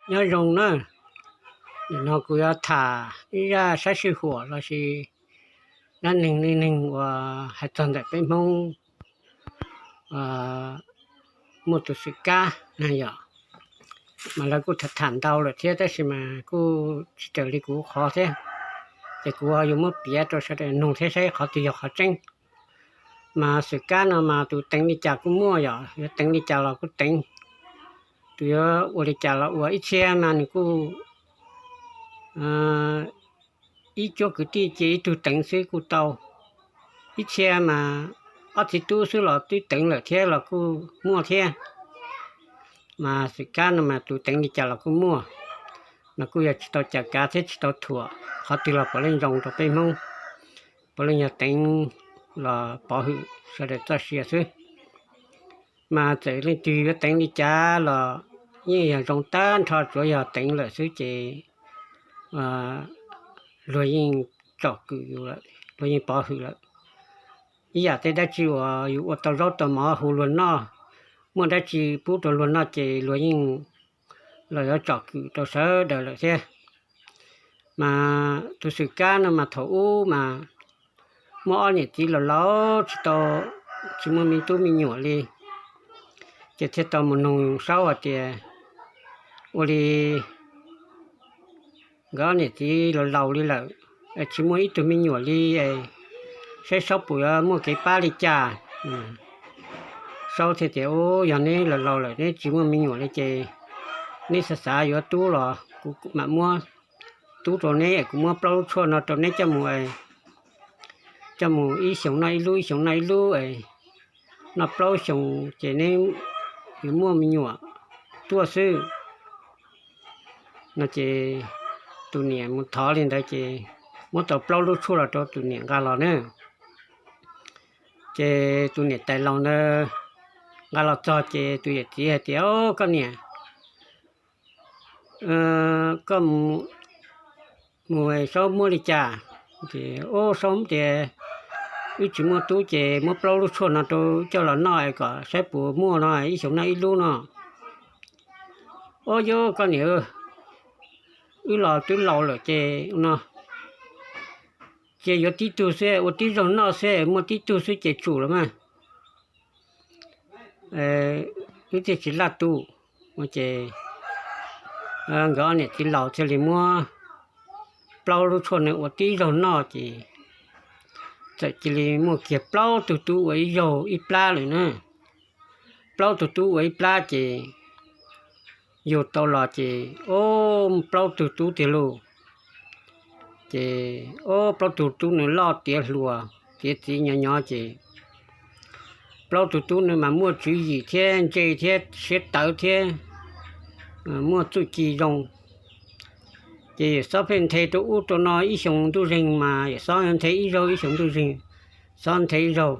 Nyob zoo na, nim no kuv yuav tham ib zaj sab sij huam lossis dab neeg neej neeg uas hais txog ntawm peb Hmoob muaj tus xwm kab na yom. Mas lawv kuj tham tham ntau lawm thiab tab sis mas kuj tsis raws li kuv qhov thiab, ces kuv yuav muab piav rau sawv daws mloog thiab saib qhov twg yog qhov tseeb. Mas xwm kab no mas tus teev li cas kuj muaj yom, yuav teev li cas los kuj teev, tus yuav ua li cas los ua. Ib txhia mas nws kuj ib cuab kwv tij cia ib tug teev xwb kuj tau, ib txhia mas ob txiv tub xwb los twb teev lawm thiab los kuj muaj thiab. Mas xwm kab no mas tus teev li cas los kuj muaj, mas kuj yog tsis tau cam kav thiab tsis tau thuam, qhov twg los puav leej zoo rau peb Hmoob, puav leej yog teev los pov hwm sawv daws txoj sia xwb. Mas txawm leej twg yuav teev li cas los yeej yog zoo tag nrho, tsuav yog teev lawm xwb ces luag yeej tsom kwm yus lawm, luag yeej pov hwm lawm. Ib yam tej dab tsi uas yus ua tau zaub tau mov hu luag noj, muaj dab tsi pub rau luag noj ces luag yeej los yuav tsom kwm rau sawv daws lawm thiab. Mas tus xwm kab no mas thaum ub mas muaj ob niam txiv laus laus tsis tau, tsis muaj me tub me nyuam li, ces thiaj tau mus nug Saub hais tias ua li nkawd ob niam txiv laus laus li lawm, tsis muaj ib tug me nyuam li, saib Saub puas yuav muaj kev pab li cas. Saub thiaj tias, Ub, yog neb laus laus lawm neb tsis muaj me nyuam li ces neb xav xav yuav tub los kuv mam muab tub rau neb, kuv muab plaub lub tshuaj no rau neb coj mus, coj mus ib xyoos noj ib lub, ib xyoos noj ib lub, noj plaub xyoos ces neb yuav muaj me nyuam tuaj xwb. No ces tus niam mus thov li ntawd ces muab tau plaub lub tshuaj los rau tus niam nqa los na. Ces tus niam tais laus ntawd nqa los txog ces tus yawm txiv hais tias, Koj niam, koj mus, Saub muab li cas? Ces, Ub, Saub tias wb tsis muaj tub ces muab plaub lub tshuaj no rau coj los noj kom saib puas muaj no, ib xyoos noj ib lub no. Ub, yog koj niam, wb los twb laus lawm ces no, ces yuav tib tug xwb, ua tib zaug noj xwb, muaj tib tug xwb ces tsum los mas. Wb thiaj tsis laj tus. Ces nkawd ob niam txiv laus thiaj li muab plaub lub tshuaj no ua tib zaug noj ces txawm cia li muaj kiag plaub tug tub ua ib zaug ib plab lawm na. Plaub tug tub ua ib plab ces yug tau los ces, o, plaub tug tub tiag lauj. Ces, o, plaub tug tub nws loj tiav hluas tiav txiv nyob nyob ces plaub tug tub nws mas muaj tswv yim thiab ntse thiab siab tawv thiab muaj txuj ci zoo. Ces Yawm Xob pheej nthe rau ub rau no ib xyoos ntuj zeeg mas Yawm Xob nthe ib zaug, ib xyoos ntuj zeeg Xob nthe ib zaug.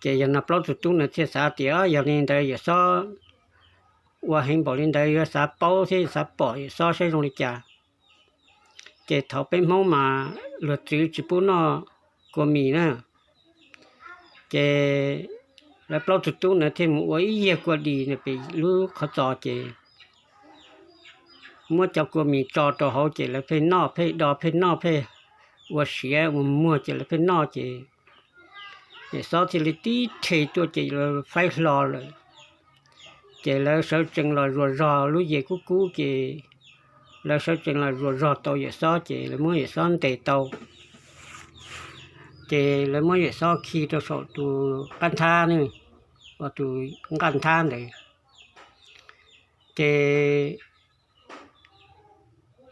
Ces yog no plaub tug tub nws thiaj xav tias yog li ntawd Yawm Xob ua heev npaum li ntawd yuav xav paub thiab xav pom Yawm Xob saib zoo li cas. Ces thaum peb Hmoob mas luag txwv tsis pub noj kua mis na. Ces lawv plaub tug tub na thiaj mus ua ib yiag kua dis na pem lub qhov txos ces muab cov kua mis tso rau hauv ces lawv pheej noj pheej do pheej noj pheej ua siav ua muag ces lawv pheej noj ces Yawm Xob thiaj li tib rhe tuaj ces lawv faib hlo lawm. Ces lawv sawv tsees los zuas zog lub yes kub kub ces lawv sawv tsees los zuas zog tau Yawm Xob ces lawv muab Yawm Xob ntes tau. Ces lawv muab Yawm Xob khi rau saum tus qab nthab ne, ua tus nqaj nthab ntawd. Ces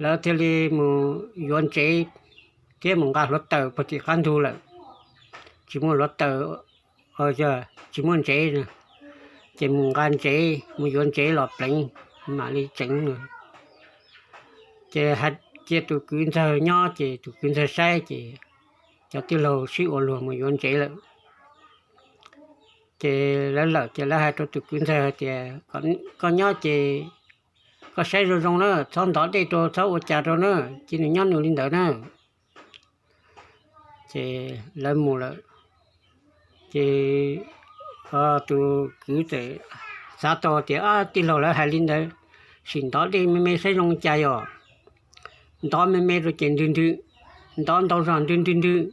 lawv thiaj li mus yuav ntsev thiab mus nqa hluav taws puag tim qab ntug lawm. Tsis muaj hluav taws, tsis muaj ntsev, ces mus nqa ntsev mus yuav ntsev los pleev mam li tseev. Ces cia tus kwv ntxawg nyob ces tus kwv ntxawg saib ces cov tij laug sib ua luag mus yuav ntsev lawm. Ces lawv lawm ces lawv hais rau tus kwv ntxawg hais tias koj nyob ces koj saib zoo zoo na, txhob ntov dej rau txhob ua cas rau na, cia nws nyob nws li ntawd na. Ces lawv mus lawm. Ces tus kwv txawm xav tau tias tij laug lawv hais li ntawd, sim ntov dej me me saib zoo li cas yom. Ntov me me rau ces ntws ntws, ntov ntau zog ntws ntws ntws.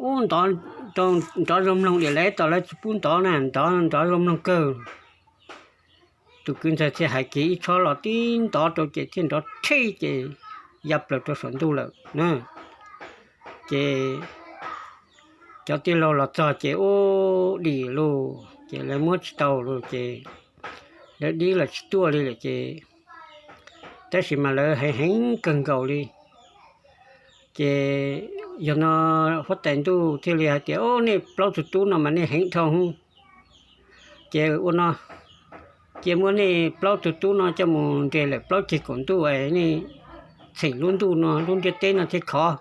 Ub, ntov, nrov zoo mloog diam lawv tos lawv tsis pub ntov na, ntov nrov zoo mloog kawg. Tus kwv ntxawg thiaj hais kiag ib tshob los tib ntov rau ces thiaj nrov rhe ces ya plaws rau saum ntuj lawm na. Ces cov tij laug los txog ces ub dim lauj, ces lawv muab tsis tau lauj ces lawv dib los tsis tuaj li lawm ces, tab sis mas lawv heev heev kawg nkaus li. Ces yog no huab tais ntuj thiaj li hais tias, Ub, nej plaub tug tub no mas nej heev dhau hwv. Ces ua no, cia muab nej plaub tug tub no coj mus nres lawm plaub ceg kaum ntuj, nej txheem lub ntuj no lub ntiaj teb no thiaj khov.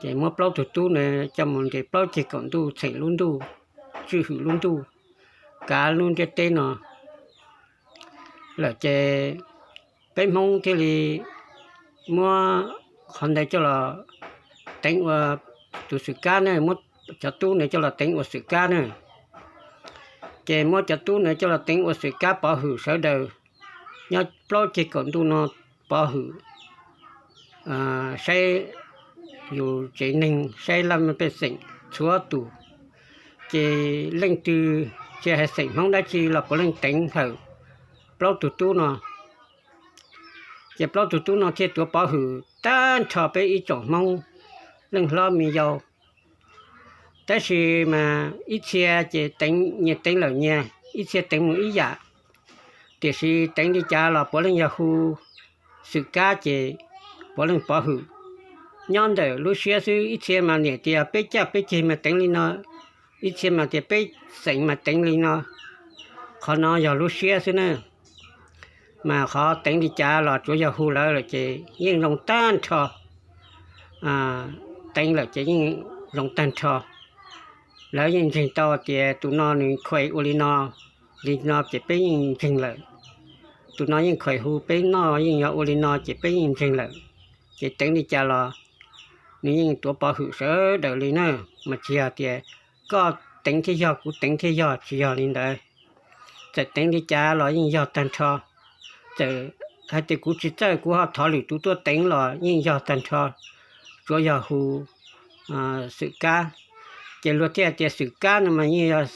Ces muab plaub tug tub na coj mus nres plaub ceg kaum ntuj txheem lub ntuj, tswj hwm lub ntuj, kav lub ntiaj teb no lawm ces peb Hmoob thiaj li muab qhov ntawd coj los teev ua tus xwm kab na, muab cov tub ntawd coj los teev ua xwm kab na. Ces muab cov tub ntawd coj los teev ua xwm kab pov hwm sawv daws nyob plaub ceg kaum ntuj no, pov hwm saib yus tsev neeg, saib laj mej pej xeem txhua tus. Ces leej twg tsis hais xeem Hmoob dab tsi los puav leej teev hawm plaub tug tub no. Ces plaub tug tub no thiaj tuav pov hwm tag nrho peb ib tsoom Hmoob leej hlob me yau. Tab sis mas ib txhia ces teev nyias teev lawm nyias, ib txhia teev mus ib yam, tiam sis teev li cas los puav leej yog hu xwm kab ces puav leej pov hwm nyob ntawm lub siab xwb. Ib txhia mas niam tias peb caj peb ceg mas teev li no, ib txhia mas tias peb xeem mas teev li no. Qhov no yog lub siab xwb na. Mas qhov teev li cas los tsuav yog hu lawv lawm ces yeej zoo tag nrho. Teev lawm ces yeej zoo tag nrho. Lawv yeej ntseeg tau tias tus no nws khuem ua li no, li no ces peb yeej ntseeg lawm. Tus no yeej khuem hu peb noj yeej yog ua li no ces peb yeej ntseeg lawm. Ces teev li cas los nws yeej tuav pov hwm sawv daws li na. Mas tsis yog tias koj teev thiaj yog, kuv teev thiaj yog, tsis yog li ntawd. Txawm teev li cas los yeej yog tag nrho. Txawm hais tias kuv tsis txawj, kuv ho thov lwm tus tuaj teev los yeej yog tag nrho. Tsuav yog hu xwm kab. Ces luag thiaj tias xwm kab no mas yeej yog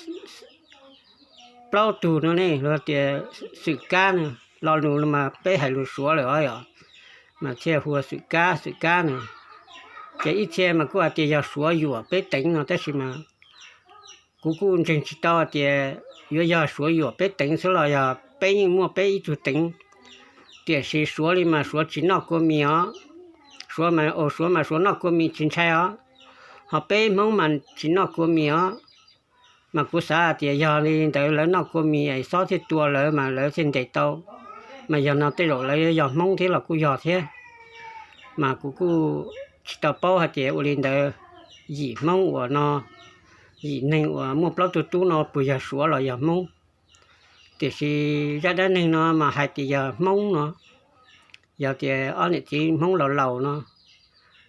plaub tug no ne, luag tias xwm kab no, lo lus no mas peb hais lus Suav lawm os yom, mas thiaj hu ua xwm kab, xwm kab no. Ces ib txhia mas kuj hais tias yog Suav yuam peb teev no, tab sis mas kuv kuj ntseeg tsis tau tias yuav yog Suav yuam peb teev xwb los yog peb yeej muaj peb ib tug teev. Tiam sis Suav li mas Suav tsis noj kua mis os. Suav mas, Suav mas Suav noj kua mis tsis ntshai os, ho peb Hmoob mas tsis noj kua mis os. Mas kuv xav hais tias yog li ntawd lawv noj kua mis es xob thiaj tua lawv mas lawv thiaj ntes tau. Mas yog no tej zaum lawv yuav yog Hmoob thiab los kuj yog thiab. Mas kuv kuj tsis tau paub hais tias ua li ntawd yim Hmoob uas no, yim neeg uas muaj plaub tug tub no puas yog Suav los yog Hmoob. Tiam sis zaj dab neeg no mas hais tias yog Hmoob no, yog tias ob niam txiv Hmoob laus laus no,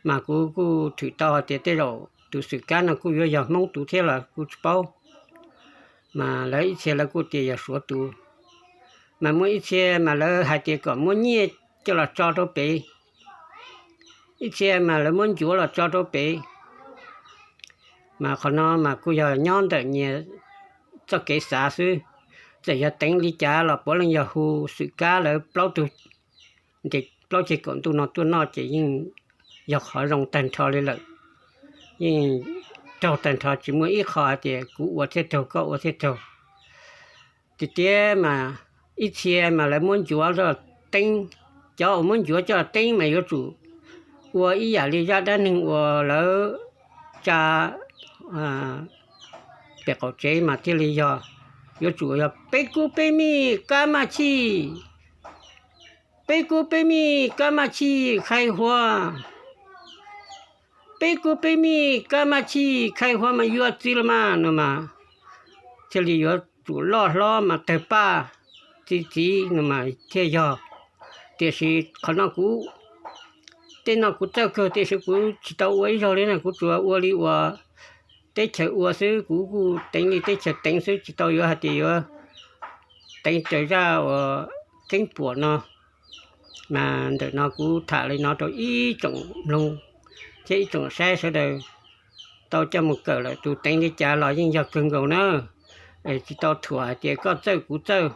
mas kuv kuj thwm tau hais tias tej zaum tus xwm kab no kuj yuav yog Hmoob tus thiab los kuj tsis paub. Mas lawv ib txhia lawv kuj tias yog Suav tus, mas muaj ib txhia mas lawv hais tias kom muab nyiaj coj los tso rau pem, ib txhia mas lawv muab ncuav los tso rau pem. Mas qhov no mas kuj yog nyob ntawm nyias txoj kev xav xwb. Txawm yog teev li cas los puav leej yog hu xwm kab lawv plaub tug ntes plaub ceg kaum ntuj no tuaj noj ces yeej yog qhov zoo tag nrho li lawm. Yeej raug tag nrho, tsis muaj ib qho hais tias kuv ua thiaj raug koj ua thiaj raug. Tiag tiag mas ib txhia mas lawv muab ncuav coj teeb, cov uas muab ncuav coj teeb mas yuav tsum ua ib yam li zaj dab neeg uas lawv tsa pem qaum tsev mas thiaj li yog. Yuav tsum yog peb kub peb mij kab maj chij, peb kub peb mij kab maj chij khai huav, peb kub peb mij kab maj chij khai huav mas yuav txiv los mas no mas thiaj li yuav tsum loj hlob mas tawg paj txi txiv no mas thiaj yog. Tiam sis qhov no kuv, tej no kuv txawj kawg tiam sis kuv tsis tau ua ib zaug li na, kuv tsuas ua li uas teb chaws ua xwb, kuv kuj teev li teb chaws teev xwb, tsis tau yuav hais tias yuav teev raws zaj uas Teeb puam no. Mas ntawm no kuv tham li no rau ib tsoom mloog thiab ib tsoom saib sawv daws tau coj mus kawm lawm, tus teev li cas los yeej yog kawg nkaus na. Tsis tau thuam hais tias koj txawj kuv txawj,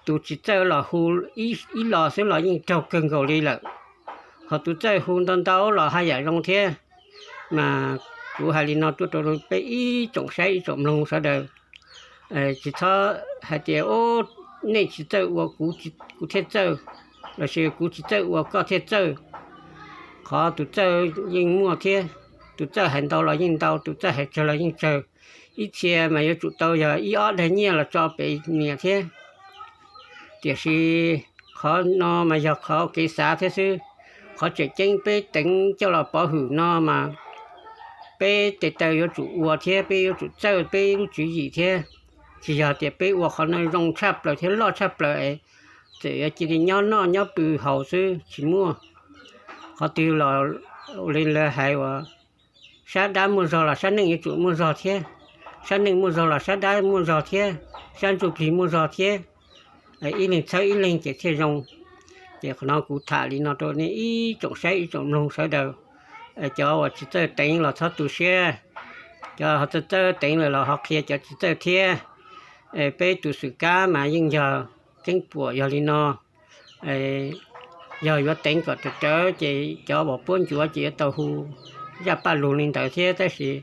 tus tsis txawj los hu ib los xwb los yeej raug kawg nkaus li lawm. Ho tus txawj hu ntau ntau los haj yam zoo thiab. Mas kuv hais li no tuaj rau peb ib tsoom saib ib tsoom mloog sawv daws, tsis txhob hais tias, u, nej tsis txawj ua kuv thiaj txawj, lossis kuv tsis txawj ua koj thiaj txawj. Qhov tus txawj yeej muaj thiab, tus txawj hais ntau los yeej ntau, tus txawj hais tsawg los yeej tsawg. Ib txhia mas yuav tsum tau yog ib ob daig nyiaj los tso pem nias thiab. Tiam sis qhov no mas yog qhov kev xav thiab xwb. Qhov tseem ceeb peb teev coj los pov hwm no mas peb tes taw yuav tsum ua thiab peb yuav tsum txawj peb lub tswv yim thiab. Tsis yog tias peb ua qhov no zoo tshaj plaws thiab loj tshaj plaws es txawm yuav cia li nyob noj nyob pw haus xwb, tsis muaj. Qhov twg los ua li lawv hais uas sab dab muaj zog los sab neej yuav tsum muaj zog thiab, sab neej muaj zog los sab dab muaj zog thiab, sab ntsuj plig muaj zog thiab. Ib leeg txhawb ib leeg ces thiaj zoo. Ces qhov no kuv tham li no rau nej ib tsoom saib ib tsoom mloog sawv daws. Cov uas tsis txawj teev los txhob tu siab, cov ho txawj txawj teev lawm los ho qhia cov tsis txawj thiab. Peb tus xwm kab mas yeej yog keeb puam yog li no. Yog yuav teev kom rawv rawv ces cov uas puab ncuav ces yuav tau hu zaj paj lug li ntawd thiab, tab sis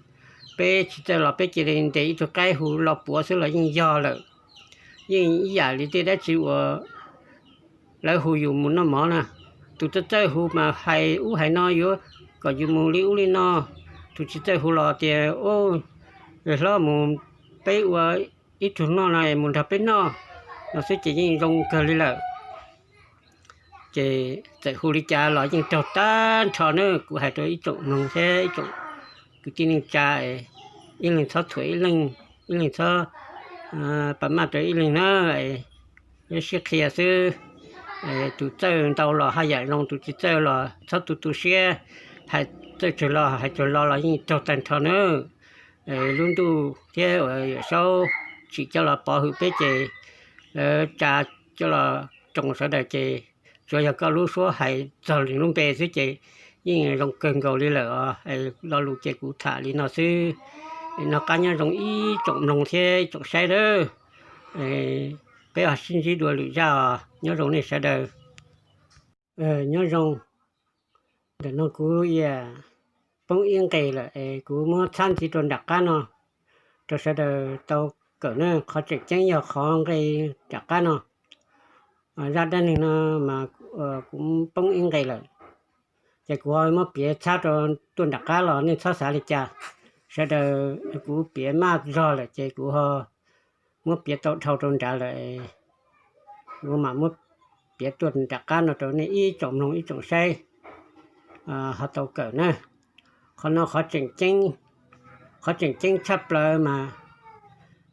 peb tsis txawj los peb cia li ntes ib tug qaib hu lo puav xwb los yeej yog lawm. Yeej ib yam li tej dab tsi uas lawv hu yus mus noj mov na. Tus txawj txawj hu mas hais ub hais no yuav kom yus mus li ub li no. Tus tsis txawj hu los tias, u, hlob mus, peb ua ib tug noj no mus nrog peb noj no xwb ces yeej zoo kawg li lawm. Ces txawm hu li cas los yeej raug tag nrho na. Kuv hais rau ib tsoom mloog thiab ib tsoom kwv tij neej tsa, ib leeg txhob thuam ib leeg, ib leeg txhob pam maj rau ib leeg na. Sib qhia xwb. Tus txawj ntau los haj yam zoo, tus tsis txawj los txhob tu tu siab. Hais txawj tsawg los hais tsawg los los yeej raug tag nrho na. Lub ntuj thiab uas Yawm Saub tsim coj los pov hwm peb ces lawv tsa coj los roos sawv daws ces tsuas yog koj lub suab hais txog lub npe xwb ces yeej zoo kawg nkaus li lawm os. Lo lus ces kuv tham li no xwb. Noj qab nyob zoo ib tsoom mloog thiab ib tsoom saib lawm. Peb ho sib ntsib dua lwm zaj os. Nyob zoo nej sawv daws. Nyob zoo. Ntawm no kuv yuav poob ib nqes lawm es kuv muab txhab ntxiv rau nram qab no rau sawv daws tau kawm na. Qhov tseem ceeb yog qhov nqe nram qab no. Zaj dab neeg no mas kuv poob ib nqes lawm, ces kuv ho muab piav txhab rau tuaj nram qab los nej txhob xav li cas. Sawv daws, kuv piav maj zog lawm ces kuv ho muab piav tau dhau rau nrad lawm, kuv mam muab piav tuaj nram qab no rau nej ib tsoom mloog ib tsoom saib ho tau kawm na. Qhov no qhov tseem ceeb tshaj plaws mas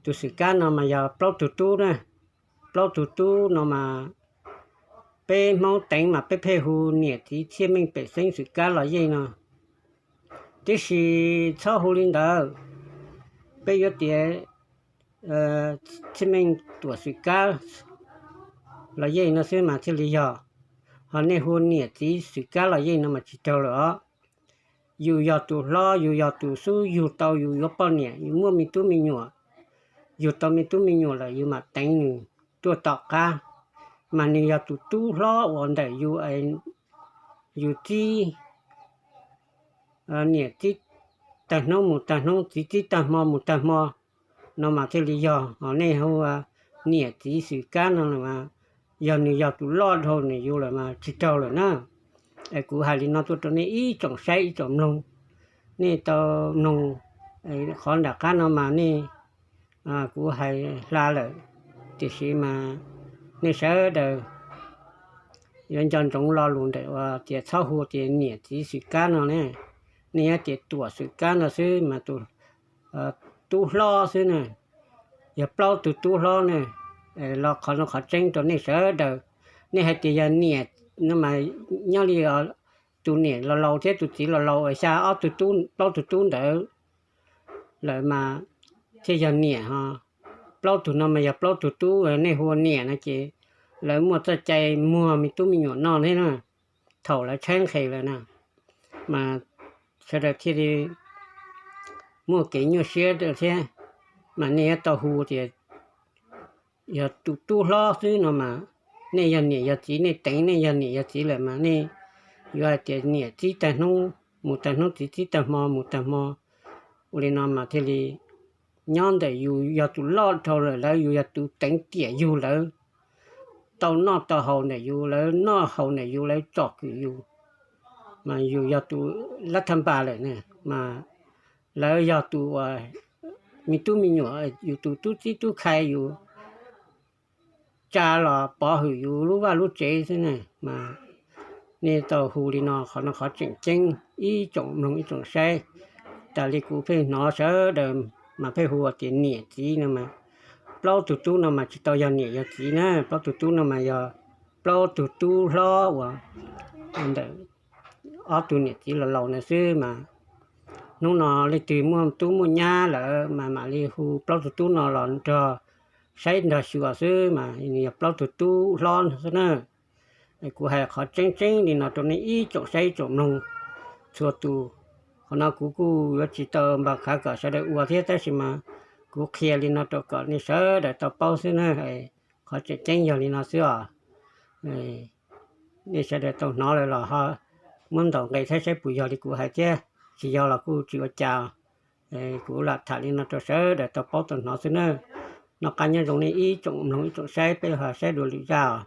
tus xwm kab no mas yog plaub tug tub na. Plaub tug tub no mas peb Hmoob teev mas peb pheej hu niam txiv txhiaj meej pem xeeb xwm kab los yeej no. Tiam sis txhob hu li ntawd, peb yuav tias txhiaj meej tuam xwm kab los yeej no xwb mas thiaj li yog. Ho nej hu niam txiv xwm kab los yeej no mas tsis raug lawm os. Yus yog tus hlob, yus yog tus xub yug tau yus yuav poj niam, yus muaj me tub me nyuam, yug tau me tub me nyuam lawm yus mam teev nws tuaj tom qab, mas nws yog tus tub hlob uas ntawm yus, yus txib niam txib tag hnub mus tag hnub, txiv txib tag hmo mus tag hmo no mas thiaj li yog. Ho nej hu niam txiv xwm kab no, yog nws yog tus loj dhau nws yus lawm mas tsis raug lawm na. Es kuv hais li no tuaj rau nej ib tsoom saib ib tsoom mloog, nej tau mloog qhov nram qab no mas nej, kuv hais hla lawm, tiam sis mas nej sawv daws yuav nco ntsoov lo lus ntawm uas tias txhob hu tias niam txiv xwm kab no ne. Nej yuav tias tuam xwm kab no xwb mas tus tub hlob xwb na, yog plaub tug tub hlob ne. Los qhov no qhov tseeb rau nej sawv daws. Nej hais tias yog niam no mas nyob li tus niam laus laus thiab tus txiv laus laus xya ob tug tub, plaub tug tub ntawd lawm mas thiaj yog niam ho. Plaub tug no mas yog plaub tug tub, nej hu ua niam no ces lawv muaj txoj cai muag me tub me nyuam noj thiab na, thaum lawv tshaib nqhis lawm na, mas sawv daws thiaj li muaj kev nyuaj siab thiab. Mas nej yuav tau hu tias yog tus tub hlob xwb no mas, nej yog niam yog txiv, nej teev nej yog niam yog txiv lawm mas nej yuav hais tias niam txib tag hnub mus tag hnub, txiv txib tag hmo mus tag hmo. Ua li no mas thiaj li nyob ntawm yus yog tus loj dhau lawm, lawv yus yog tus teev tiam yug lawv, tau noj tau haus ntawm yus, lawv noj haus ntawm yus, lawv tsom kwm yus, mas yus yog tus lab thaj npas lawm na, mas lawv yog tus uas me tub me nyuam, yus tus tub txib tub khai, yus tsa los pov hwm yus lub vaj lub tsev xwb na. Mas nej tau hu li no, qhov no qhov tseem ceeb, ib tsoom mloog ib tsoom saib. Tas li kuv pheej hnov sawv daws mas pheej hu tias niam txiv no mas, plaub tug tub no mas tsis tau yog niam yog txiv na, plaub tug tub no mas yog plaub tug tub hlob uas ntawm ob tug niam txiv laus laus na xwb mas. Hnub no leej twg muaj tub muaj nyab lawm mas mam li hu plaub tug tub no los nrog saib nrog xyuas xwb mas, nws yog plaub tug tub hlob xwb na. Kuv hais qhov tseeb tseeb li no rau nej ib tsoom saib ib tsoom mloog txhua tus. Qhov no kuv kuj yuav tsis tau npaj khav kom sawv daws ua thiab, tab sis mas kuv qhia li no rau kom nej sawv daws tau paub xwb na. Qhov tseem ceeb yog li no xwb os. Nej sawv daws tau hnov lawm los ho muab ntaus nqe thiab saib puas yog li kuv hais thiab, tsis yog los kuj tsis ua cas. Kuv lam tham li no rau sawv daws tau paub tau hnov xwb na. Noj qab nyob zoo nej ib tsoom mloog ib tsoom saib, peb ho saib dua lwm zaj os.